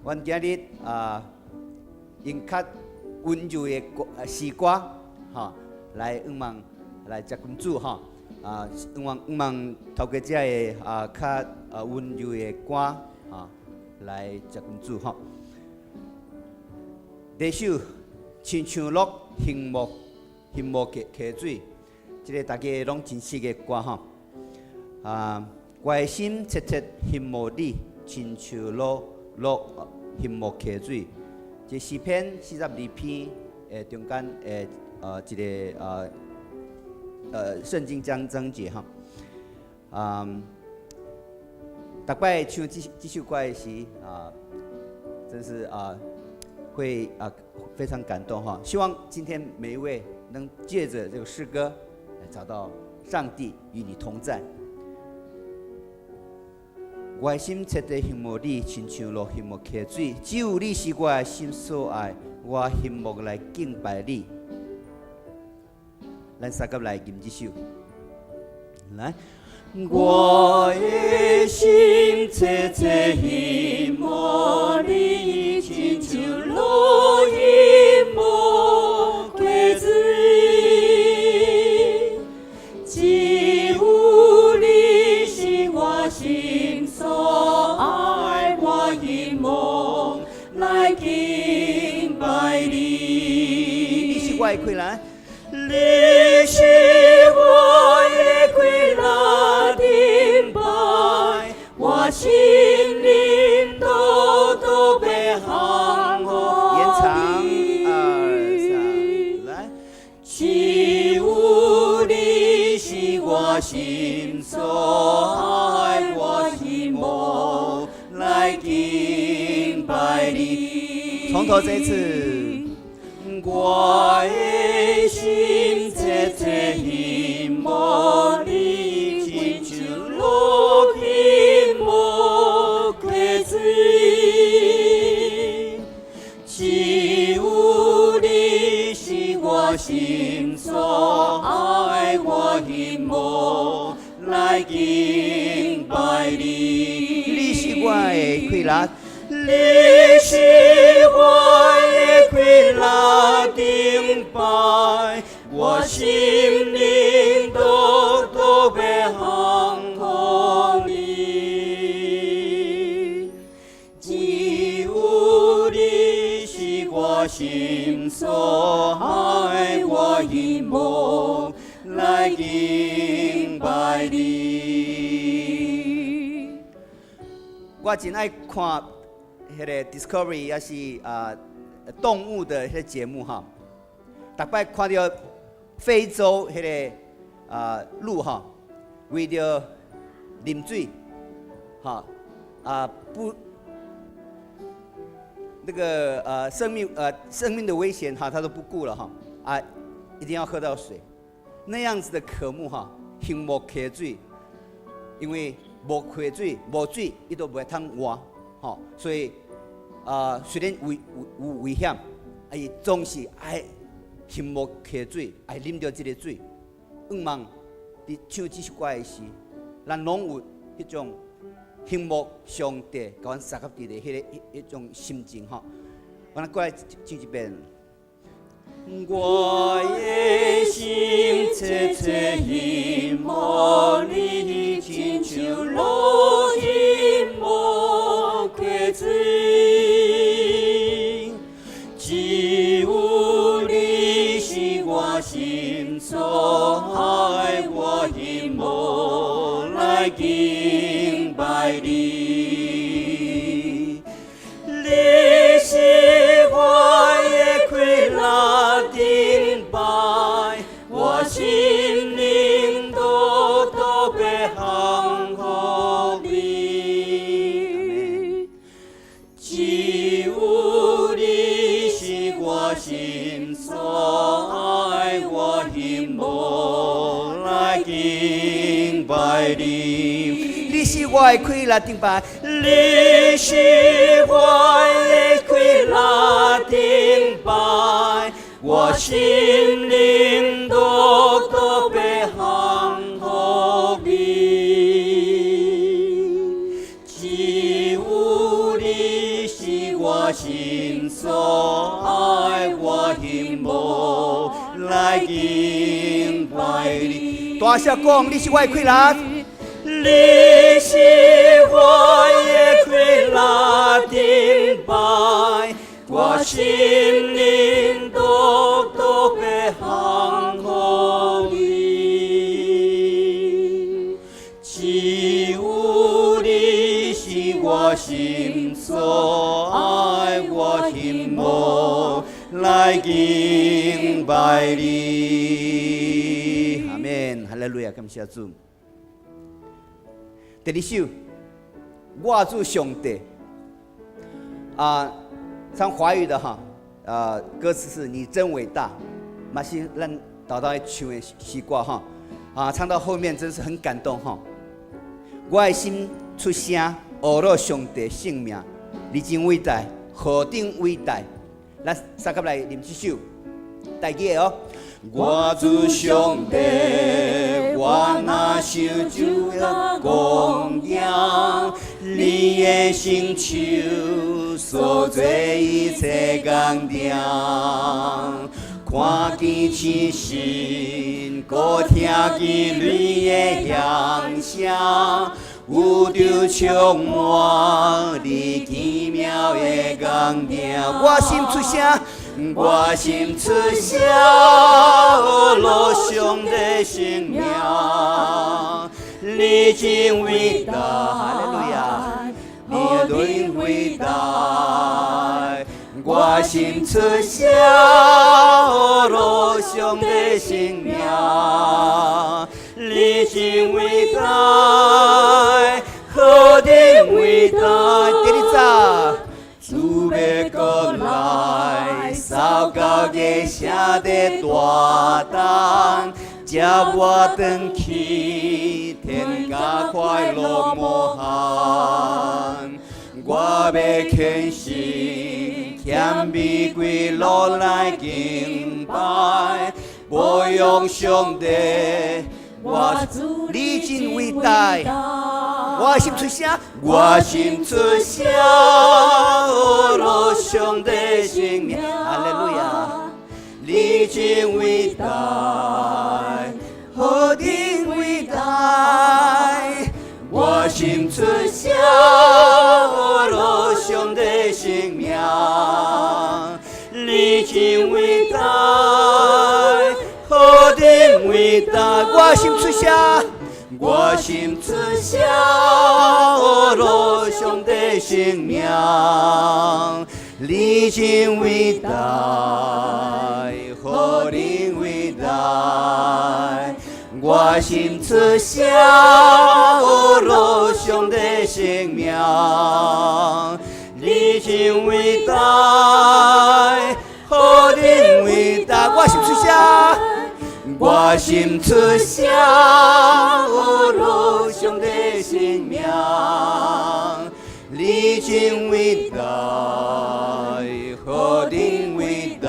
阮今日啊，用較溫柔的歌詩歌，吼，來向望來接近主吼，啊，向望向望透過這个啊較啊溫柔的歌，吼，來接近主吼。第一首，親像鹿欣慕欣慕溪溪水，這个大家攏真熟的歌吼。啊，我的心切切欣慕你，親像鹿鹿欣慕溪水。這詩篇42篇的中間的一个聖經章章節吼。啊，逐擺唱這這首歌的時啊，真是啊，會啊非常感動哈。希望今天每一位能借着這個詩歌來找到上帝與你同在。我的心切切欣慕你，親像鹿欣慕溪水。只有你是我的心所愛，我欣慕來敬拜你。咱相佮來吟這首，來。我的心切切欣慕你，親像鹿欣慕溪水。只有你是我心所愛，我欣慕來敬拜你。你是我的氣力，你是我的氣力盾牌，我心靈獨獨欲降予延長，你。二三，來。只有你是我心所愛，我欣慕來敬拜你。從頭這一次。我的心切切欣慕你，親像鹿欣慕溪水。只有你是我心所愛，我欣慕來敬拜你。你是我的氣力，你是我的氣力盾牌，我心靈獨獨欲降予你。只有你是我心所愛，我欣慕來敬拜你。我真愛看彼个 Discovery，抑是啊動物的彼个節目哈。逐擺看著非洲彼个啊鹿哈，為著啉水，哈啊不，那個生命的危險哈，他都不顧了哈啊，一定要喝到水，那樣子的渴慕哈，欣慕溪水，因為無溪水無水，伊都袂通活，吼，所以啊，雖然危有有危險，啊伊總是愛欣慕溪水，愛啉著這个水。向望佇唱這首歌的時，咱攏有彼種欣慕上帝，共阮相佮佇的彼个彼彼種心情吼。我來過來唱一遍。我的心切切欣慕你，親像鹿欣慕溪水。只有你是我心所愛，我欣慕來敬拜你。你是我的氣力盾牌，我心靈獨獨欲降予你。只有你是我心所愛，我欣慕來敬拜你。你是我的氣力盾牌，你是我的氣力盾牌，我心靈獨獨欲降予你。只有你是我我心所愛，我欣慕來敬拜你。大聲講，你是我的氣力。你是我的氣力頂拜，我心靈獨獨欲降予你，只有你是我心所愛，我欣慕來敬拜你。阿們，哈利路亞，感謝主。第二首，我主上帝啊，唱華語的哈，歌詞是你真偉大，嘛是咱沓沓愛唱的詩歌哈，啊，唱到後面真是很感動哈。我的心出聲，呵咾上帝聖名，你真偉大，何等偉大！咱三甲來啉這首，台語的哦。我主上帝，我若想就要光耀，你的成就所做一切工程，看見星辰，閣聽見雷的響聲，宇宙充滿你奇妙的工程。我心出聲。我心出聲，呵咾上帝聖名，你真偉大，哈利路亞，你真偉大。我心出聲，呵咾上帝聖名，你真偉大，何等偉大。第二節。主欲閣來，掃到月城的大燈，接我轉去天家快樂無限。我欲虔誠謙卑跪落來敬拜，褒揚上帝，我主你真偉大。我心出聲，我心出聲，呵咾上帝聖名，哈利路亞，你真偉大，何等偉大。我心出聲，呵咾上帝聖名，你真偉大，何等偉大。我心出聲。我心出聲，呵咾上帝聖名，你真偉大，何等偉大。我心出聲，呵咾上帝聖名，你真偉大，何等偉大。我心出聲。我心出聲，呵咾上帝聖名，你真偉大，何等偉大。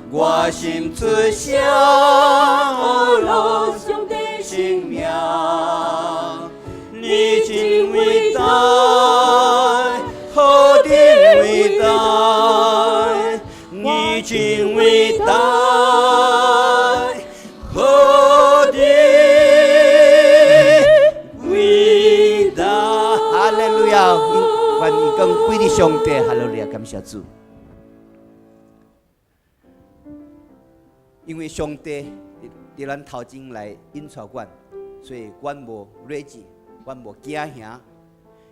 我心出聲，呵咾上帝聖名，你真偉大，何等偉大，你真偉大，何等偉大！哈利路亞，願榮光歸予上帝，哈利路亞，感謝主。因為上帝佇咱頭前來引帶阮，所以阮無劣志，阮無驚嚇。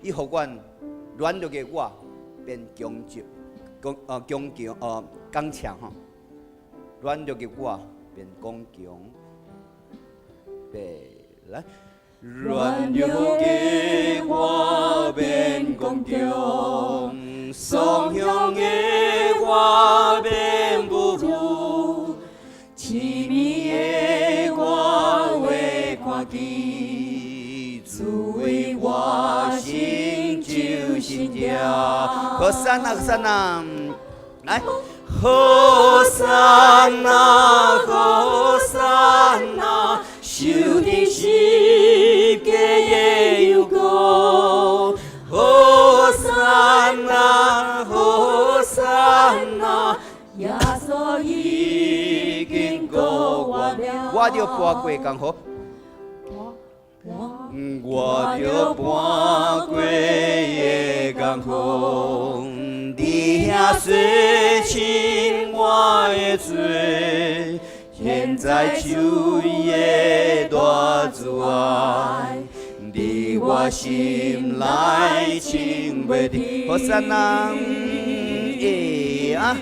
伊予阮軟弱的我變強壯，強強剛強吼。軟弱的我變剛強，變來。軟弱的我變剛強，喪雄的我變無惧，痴迷的我會看見，主為我成就神蹟。和散那，和散那，來，和散那，和散那，受釘十架的油膏，和散那，著跋過江河，我著跋過江河，你遐洗清我的罪，現在就的大慈愛，佇我心內清袂停。和散那，耶啊！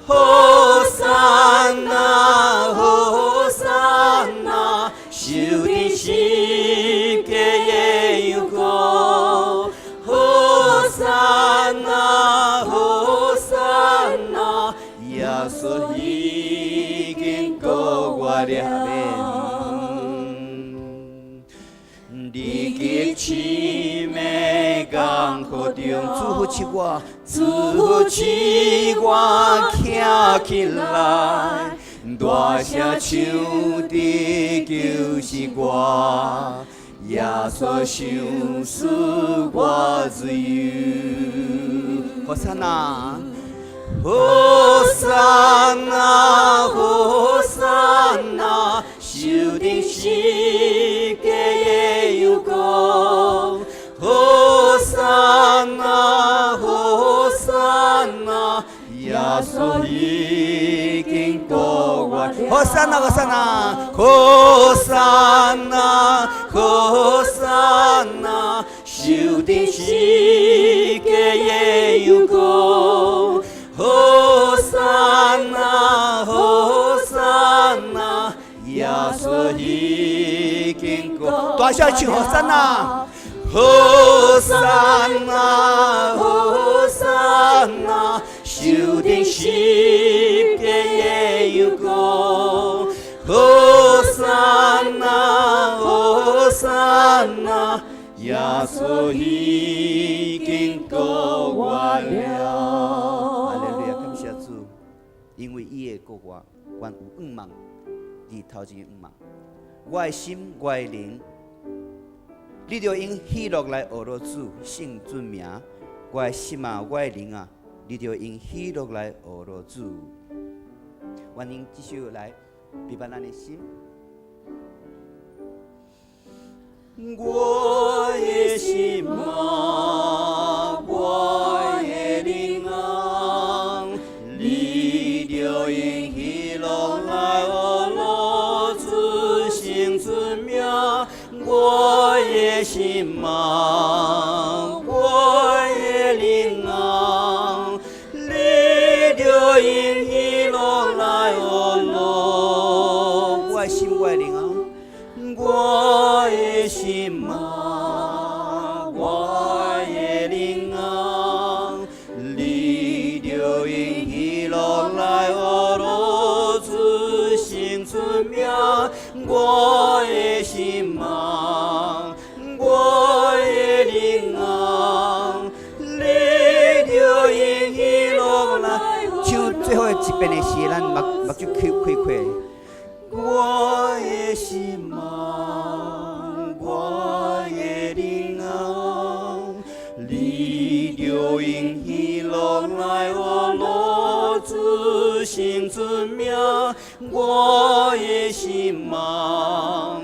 和散那，和散那，受釘十架的羊羔。和散那，和散那，耶穌已經復活了。佇極深的江河中，主扶持我，主扶持我徛起來，大聲唱得救是我，耶穌賞賜我自由。和散那，和散那，和散那，受釘十架的羊羔。和散那，和散那，耶穌已經復活。和散那，和散那，和散那，和散那，受釘十架的羊羔。和散那，和散那，耶穌已經復活。大聲唱和散那，和散那，和散那，受釘十架的羊羔。和散那，和散那，耶穌已經復活了。哈利路亞，感謝主，因為伊的復活，阮有向望，佇頭前的向望。我的心，我的靈，你著用喜樂來呵咾主聖尊名。我的心啊，我的靈啊，你著用喜樂來呵咾主。歡迎繼續來預備咱的心。我的心啊，我的靈啊，你著用喜樂來呵咾主聖尊名。我的心啊，我的靈啊，你著用喜樂來呵咾。我的心，我的靈啊，我的心啊，我的靈啊，你著用喜樂來呵咾主聖尊名。我的心啊，我的靈啊，你著用喜樂來。唱最後一遍的時，咱目目睭開開開。我的心啊，我的靈啊，你著用喜樂來呵咾主聖尊名。我的心啊，